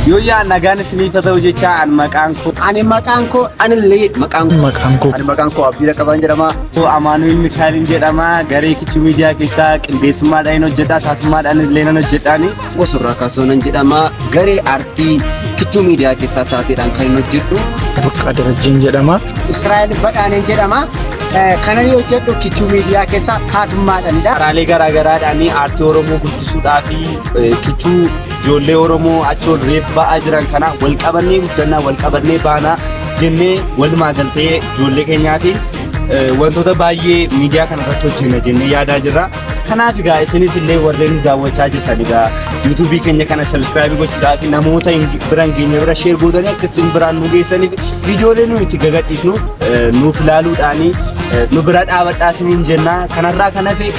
Yooyyaa, nagaan isiniif haa ta'u jecha an maqaan koo Ani maqaan koo Anillee maqaan koo Maqaan koo Ani maqaan koo Abdii Qabaan jedhama. Amaanu'el Mikaa'elin jedhama. Garee Kichuu Miidiyaa keessaa qindeessummaadhaan hojjedha. Taatummaadhaan illee nan hojjedhaani. Gosurraa Kaasoonan jedhama. Garee aartii Kichuu Miidiyaa keessaa taateedhaan kan hin hojjedhu. Burqaa Darajjiin jedhama. Israa'el Badhaaneen jedhama. Kan ani hojjedhu Kichuu Miidiyaa keessa taatummaadhaanidha. Karaalee garaa garaadhaan aartii Oromoo guddisuudhaa fi kichuu ijoollee Oromoo achi ol reef ba'aa jiran kana wal qabannee guddannaa, wal qabannee baanaa jennee walumaa galtee ijoollee keenyaatiin wantoota baay'ee miidiyaa kana irratti hojjenna jennee yaadaa jirra. Kanaaf egaa isinis illee warreen nu daawwachaa jirtan egaa yuutuubii keenya kana subscribe gochuudhaaf namoota bira hin geenye bira share gootanii akka isin biraan nu geessaniif, viidiyoolee nu itti gagadhiisnu nuuf ilaaluudhaanii nu bira dhaabadhaa isiniin jenna. Kanarraa kan hafe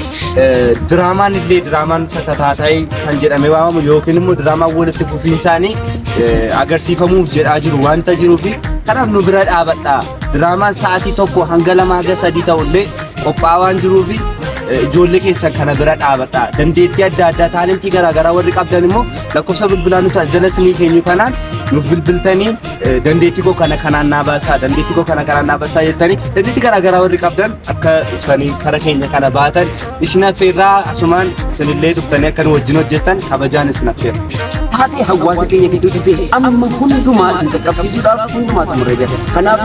diraamaan illee, diraamaan takataataa kan jedhamee waamamu yookiin immoo diraamaan walitti fufiinsaanii agarsiifamuuf jedhaa jiru wanta jiruufi, kanaaf nu bira dhaabadhaa. Diraamaan sa'aatii 1 hanga 2 hanga 3 ta'ullee qophaa'aa waan jiruufi ijoollee keessan kana bira dhaabadhaa. Dandeettii adda addaa, taalentii garaagaraa warri qabdan immoo lakkoofsa bilbilaa nuti as jala isinii keenyu kanaan nuuf bilbiltanii, dandeettii koo kana kanaan naa baasaa, dandeettii koo kana kanaan naa baasaa jettanii, dandeettii garaagaraa warri qabdan akka dhuftanii kara keenya kana baatan isin affeerraa. Asumaan isinillee dhuftanii akka nu wajjin hojjettan kabajaan isin affeerra. Taatee hawaasa keenya gidduutti ta'e amma hundumaa isin qaqqabsiisuudhaaf hundumaa xumurree jira. Kanaaf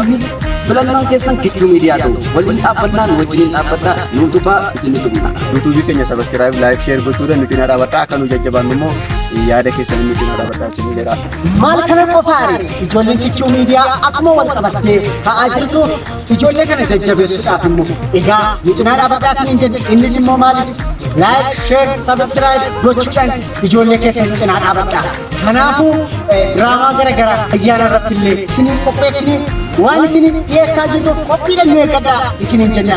filannoon keessan Kichuu Miidiyaa ta'u. Waliin dhaabbannaan wajjiniin dhaabbadhaa, nu utubaa, isin nu tubna. Yuutuubii keenya subscribe, like, share gochuudhaan nu cinaa dhaabadhaa. Akka nu jajjabaannu immoo yaada keessan nu cinaa dhaabadhaa isinii jedha. Maal kana qofaari, ijoolleen Kichuu Miidiyaa akkuma wal qabattee ka'aa jirtu, ijoollee kana jajjabeessuudhaaf immoo egaa nu cinaa dhaabadhaa isiniin jenna. Innis immoo maali? Like, share, subscribe gochuudhaan ijoollee keessan cinaa dhaabadhaa. Kanaafuu diraamaa gara garaa ayyaana irratti illee isiniin qopheessinii waan isiniin dhiyeessaa jirruuf qophiidhaan nu eeggadhaa isiniin jenna.